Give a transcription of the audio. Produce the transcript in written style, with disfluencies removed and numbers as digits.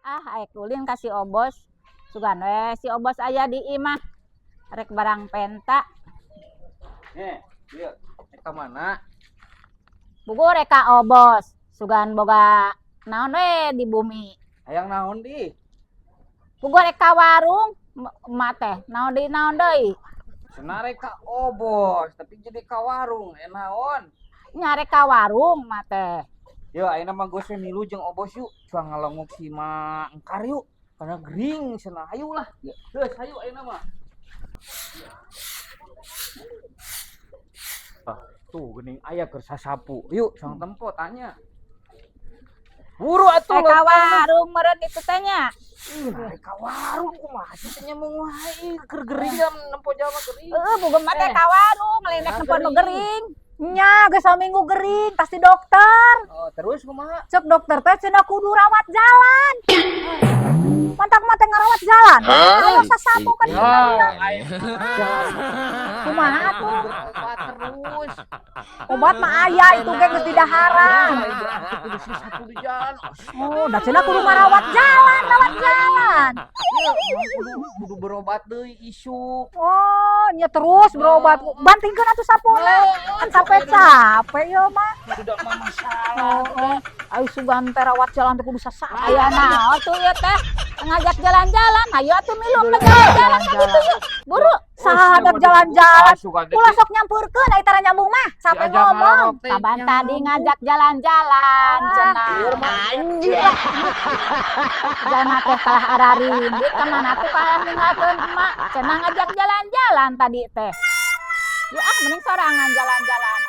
Ah, arek ulin ka si Obos. Sugan we si Obos aya di imah. Rek barang penta. Eh, iya, rek ka mana? Puguh rek ka Obos. Sugan boga naon we di bumi. Hayang naon di? Puguh rek ka warung, emak teh. Naon deui, naon deui? Cenah rek ka Obos, tapi jadi ka warung, eh naon? Nya rek ka warung emak teh. Yo, ayeuna mah geus we milu jeung Obos yuk. Cuang ngalongok si Ma Engkar yuk. Karena gering cenah, hayu lah. Geus, hayu ayeuna mah. Ah, tuh geuning aya keur sasapu. Yuk, sang tempo tanya. Buru atuh. Rek ka warung meureun itu teh nya. Ih, rek ka warung kumaha sih teh nyambung wae keur gering jam nempo jalma gering. Heeh, puguh emak teh Eh. ka warung, lain rek Nah, nempo nu gering. Gering. Nya, geus saminggu gering, pasti dokter. Oh, terus kumaha? Cek dokter teh cenah kudu rawat jalan. Matak mah teh ngarawat jalan. Ayo sasapu kan. Ya, aing Kumaha atuh? Berobat terus. Obat mah aya itu ge geus didaharan. Kudu sasapu di jalan. Oh, da cenah kudu marawat jalan, rawat jalan. Ya, kudu kudu berobat deui isuk. Oh, nya terus berobat. Bantingkeun atuh sapuna. Kan capek-capek ya mah. Tidak mah masalah. Oh. Ayo sugan teh rawat jalan teh kudu sasapu. Aya naon tuh ieu teh? Ngajak jalan-jalan. Ayo atuh milu jalan-jalan ka ditu yuk. Buru. Saha hendak jalan-jalan? Ulah sok nyampeurkeun ai tara nyambung mah. Sampai ngomong. Kaban tadi ngajak jalan-jalan cenah. Jalma teh kalah araringgit ka mana tuh kalah ninggalkeun emak. Cenah ngajak jalan-jalan tadi teh. Yuk ah, mending sorangan jalan-jalan.